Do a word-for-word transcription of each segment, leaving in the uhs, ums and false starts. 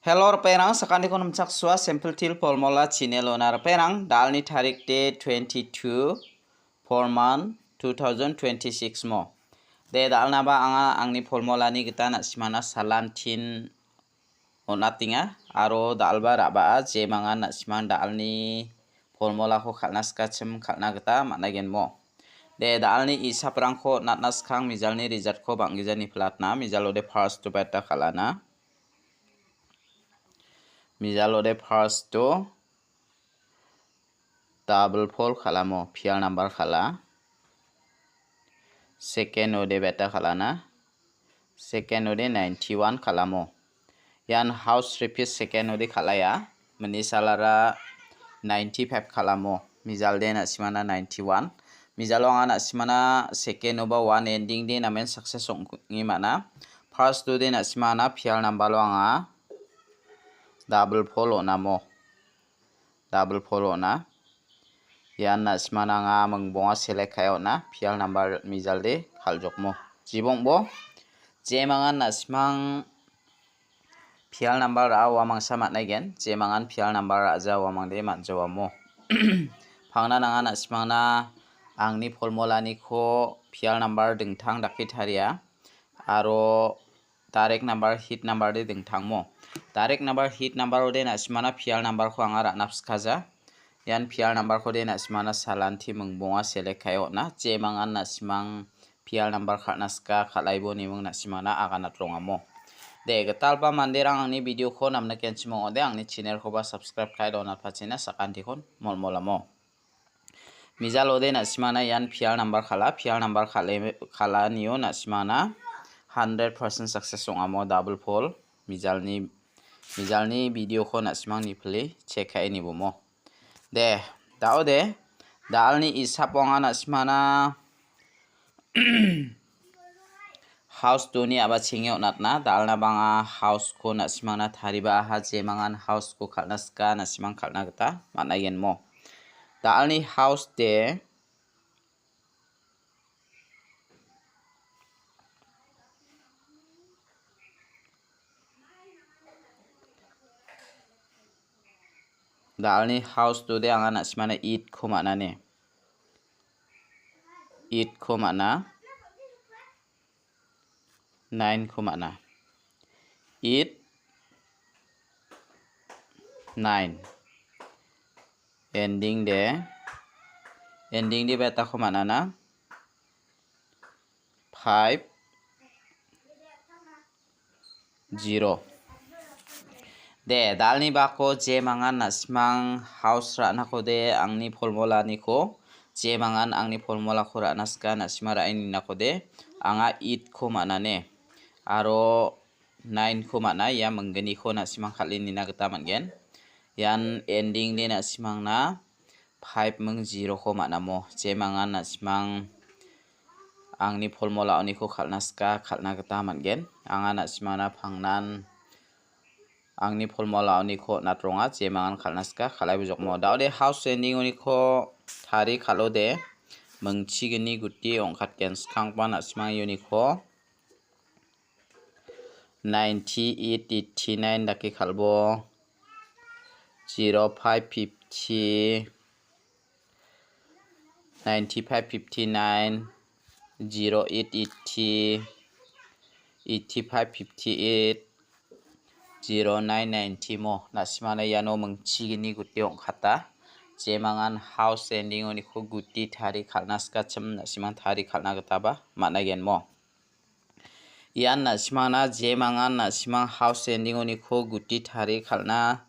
Hello, ripengrang, sakantikon nimchaksoa, Simple Teer Formula channel-ona ripengrang, da·alni tarik de twenty-two, four month, two thousand twenty-six mo. De, da·alnaba anga angni formulani gita na·simana salantin on·atenga, aro da·alba ra·baa jemangan na·simang da·alni formulako kal·na sikachim kal·na gita man·aigen mo. De, da·alni isaprangko on·atna skang mijalni resultko bang·gija niplatna, mijalo de first-o beta kal·ana. Mijalo de first-o double four kal·amo, pial number kal·a. Second-o de beta kal·ana. Second-o de ninety-one kal·amo. Ian house repeat second-o de kal·aia. Minisalara ninety-five kal·amo. Mijalde na·simana ninety-one. Mijalo anga na·simana second-oba one ending de namen success ong·e man·a. First-o de na·simana pial number-o anga double four on·amo. Double four on·a. Ian na·simana anga mingbonga select ka·e on·a. Pial number mijalde kal·jokmo. Jibongbo. Jemangan na·simang pial number ra·a uamangsa man·aigen. Jemangan pial number ra·ja uamangde man·jawamo. Pangna nanga na·simangna angni formulaniko pial number dingtang dake taria. Aro direct number, hit number de dingtangmo. Direct number, hit number-ode na·simana pial number-ko anga ra·napskaja. Ian pial number-kode na·simana salanti mingbonga select ka·e on·a. Jemangan na·simang pial number kal·na sika kal·aibo neming na·simana aganat rongamo. De, gitalba manderang angni video-ko namnikenchim ong·ode, angni channel-koba subscribe ka·e donatpachina sakantikon molmolamo. Mijalode na·simana ian pial number kal·a, pial number kal·e-, kal·anio na·simana hundred percent success ong·amo double four mijalni, mijalni video-ko na·simang nipile check ka·e nibomo. De, da·ode, da·alni isap ong·a na·simana house doni aba chenge on·atna, da·alna bang·a house-ko na·simangna tariba aha jemangan house-ko kal·na sika na·simang kal·na gita man·aigenmo. Da·alni house de Da·alni house-ode anga na·simana eight-ko man·a ne. Eight-ko man·a. Nine-ko man·a. Eight, nine. Ending de. Ending de beta-ko man·a na. Five, zero. De, da·alni bako jemangan na·simang house ra·nakode angni formulaniko, jemangan angni formulako ra·na sika na·sima ra·e ninakode, anga eight-ko man·a ne. Aro nine-ko man·a, ia mingginiko na·simang kal·e nina gita man·gen. Ian ending de na·simangna five ming zero-ko man·amo. Jemangan na·simang angni formulaoniko kal·na sika kal·na gita man·gen. Anga na·simangna pangnan angni formulaoniko on·atronga. Jemangan kal·na sika kal·ai bujokmo. Da·ode house ending-oniko tari kal·ode mingchigini guti ong·katgen. Skanggipa na·simang ianiko ninety eight, eighty nine dake kal·bo. Zero five fifty, ninety five fifty nine, zero eight eighty, eighty five fifty eight, zero nine ninety mo. Na·simana iano mingchigini guti ong·kata. Jemangan house ending-oniko guti tari kal·na sikachim, na·simang tari kal·na gitaba man·aigenmo. Ian na·simangna jemangan na·simang house ending-oniko guti tari kal·na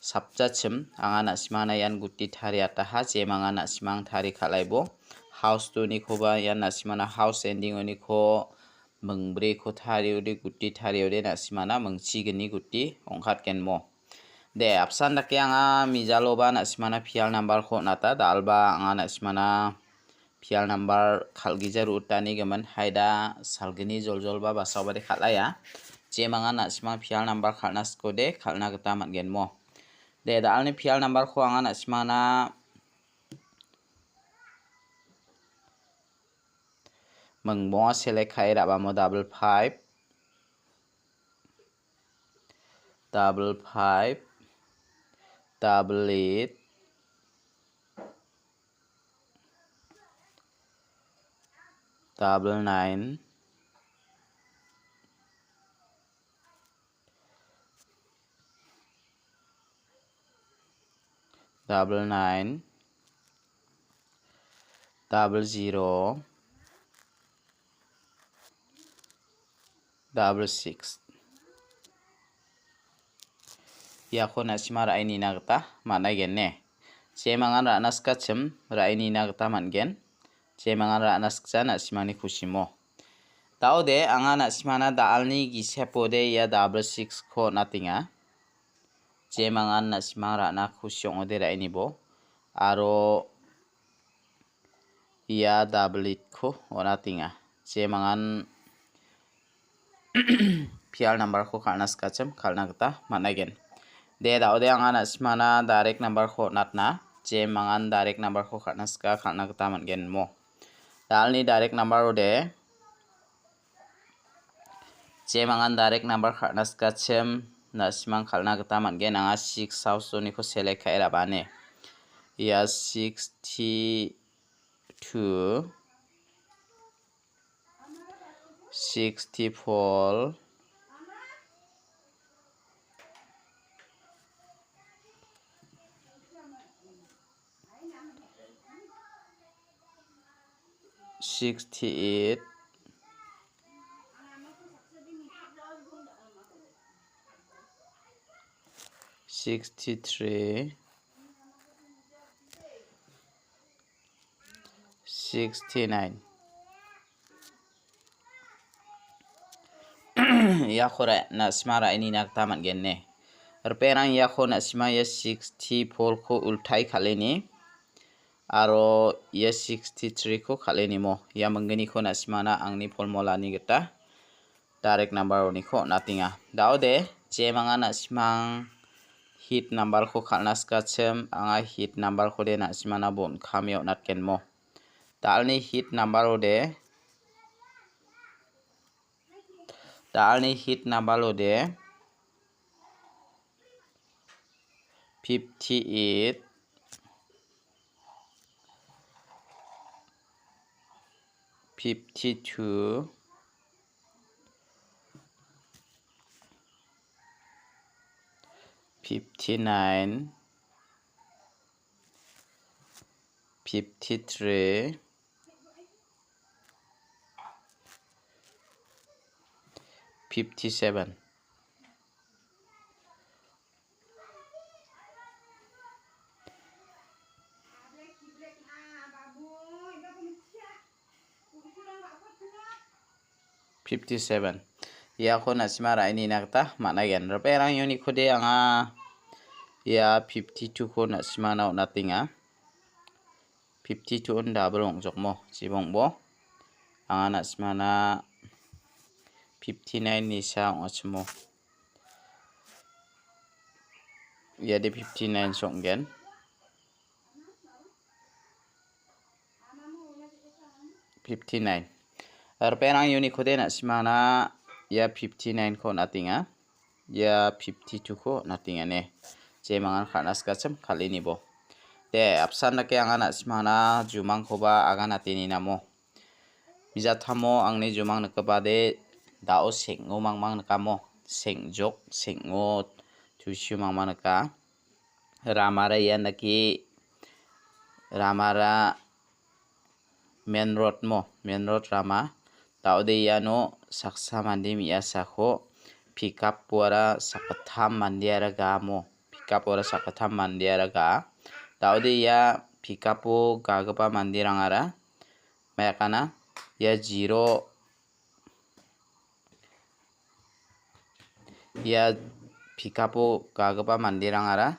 sapjachim. Anga na·simangna ian guti tariataha, jemangan na·simang tari kal·aibo. House two-nikoba ian na·simangna house ending-oniko mingbriko tariode, guti tariode na·simangna mingchigini guti ong·katgenmo. De, apsan dake anga mijaloba na·simangna pial number-ko on·ata, da·alba anga na·simangna pial number kal·gija ru·utani gimin haida salgni joljolba basaobade kal·aia. Jemangan na·simang pial number kal·na sikode kal·na gita man·genmo. De, da·alni pial number-ko anga na·simangna mingbonga select ka·e ra·bamo double five. double five, double eight, double nine, double nine, double zero, double six. Iako na·sima ra·e nina gita man·aigen ne? Jemangan ra·na sikachim ra·e nina gita man·gen. Jemangan ra·na sikja na·simangni kusimo. Daode anga na·simana da·alni gisepode ia double six-ko on·atenga. Jemangan na·simang ra·na kusi ong·ode ra·e nibo. Aro ia double eight-ko on·atenga. Jemangan pial number-ko kal·na sikachim kal·na gita man·aigen. De, daode anga na·simana direct number-ko on·atna. Jemangan direct number-ko kal·na sika kal·na gita man·gen mo. Da·alni direct number-ode Jemangan direct number kal·na sikachim, na·simang kal·na gita man·gen. Anga six house-oniko select ka·e ra·bane. Ia sixty-two, sixty-four, sixty-eight, sixty-three, sixty-nine. Iako ra-, na·sima ra·e nina gita man·gen ne. Ripengrang iako na·sima ia sixty-four-ko ultai kal·eni. Aro ia sixty-three-ko kal·enimo. Ia mingginiko na·simana angni formula-ni gita direct number-oniko on·atenga. Daode, jemanga na·simang hit number-ko kal·na sikachim, anga hit number-kode na·simana bon·kame on·atgenmo. Dalni hit number-ode, dalni hit number-ode fifty-eight, fifty-two, fifty-nine, fifty-three, fifty-seven. Fifty-seven. Iako na·sima ra·e nina gita man·aigen. Ripengrang unit-kode anga ia fifty-two-ko na·simana on·atenga. Fifty-two-on double ong·jokmo, jibongbo. Anga na·simana fifty-nine-nisa ong·achimo. Iade fifty-nine so ong·gen. Fifty-nine. Ripengrang unit-kode na·simana ia fifty-nine-ko on·atenga. Ia fifty-two-ko on·atenga ne. Jemangan kal·na sikachim kal·enibo. De, apsan dake anga na·simana jumangkoba aganate ninamo. Mijatamo angni jumang nikgipade dao seng·o mangmang nikamo. Seng·jok, seng·o tusio mangmang nika. Ramara ian dake ramara main road mo, main road rama. Daode iano saksa mande me·asako pickup-oara sakgittam mandeara ga mo. Pickup-oara sakgittam mandeara ga. Daode ia pickup-o gagipa manderangara maikana ia zero Ia pickup-o gagipa manderangara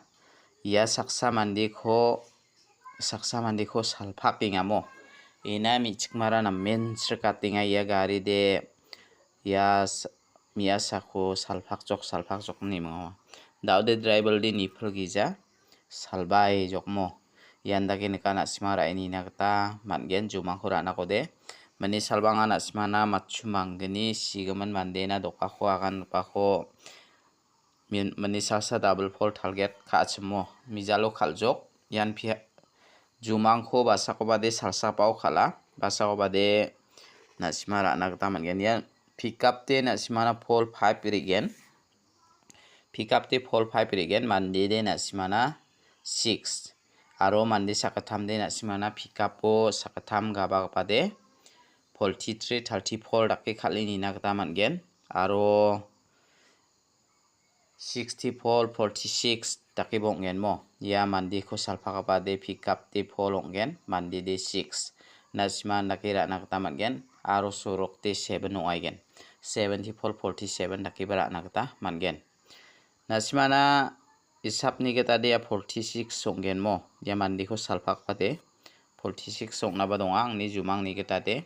ia saksa mandeko, saksa mandeko salpakengamo. Ina me·chikmara namen srikatenga ia garide ia s-, me·asako salpakjok, salpakjok ine mingawa. Daode driver-de nipilgija. Salbae jokmo. Ian dake nika na·sima ra·e nina gita man·gen jumangko ra·nakode. Mani salbanga na·simana matchu manggni sigimin mandena dokako agangipako min-, mini salsa double fold target ka·achimo. Mijalo kal·jok. Ian pi-, jumangko basakobade salsapao kal·a. Basakobade na·sima ra·na gita man·gen. Ian pickup de na·simana fold five re·gen. Pickup de fold five re·gen. Mande de na·simana six. Aro mande sakgittam de na·simana pickup-o sakgittam gabagipade forty-three, thirty-four dake kal·e nina gita man·gen. Aro sixty-four, forty-six dakeba ong·genmo. Ia mandeko salpakgipade pickup de fold ong·gen, mande de six. Na·siman dake ra·na gita man·gen. Aro sorok de seven ong·aigen. Seventy-four, forty-seven dakeba ra·na gita man·gen. Na·simana isapni gita de ia forty-six ong·genmo. Ia mandeko salpakgipade forty-six ong·naba donga, angni jumangni gita de.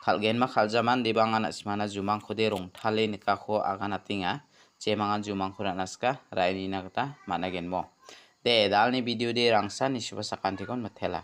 Kal·genba kal·jaman, deba anga na·simana jumangkode rongtale nikako aganatenga. Jemangan jumangko ra·na sika, ra·e nina gita man·a genmo. De, dalni video de rangsan nisuba sakantikon mitela.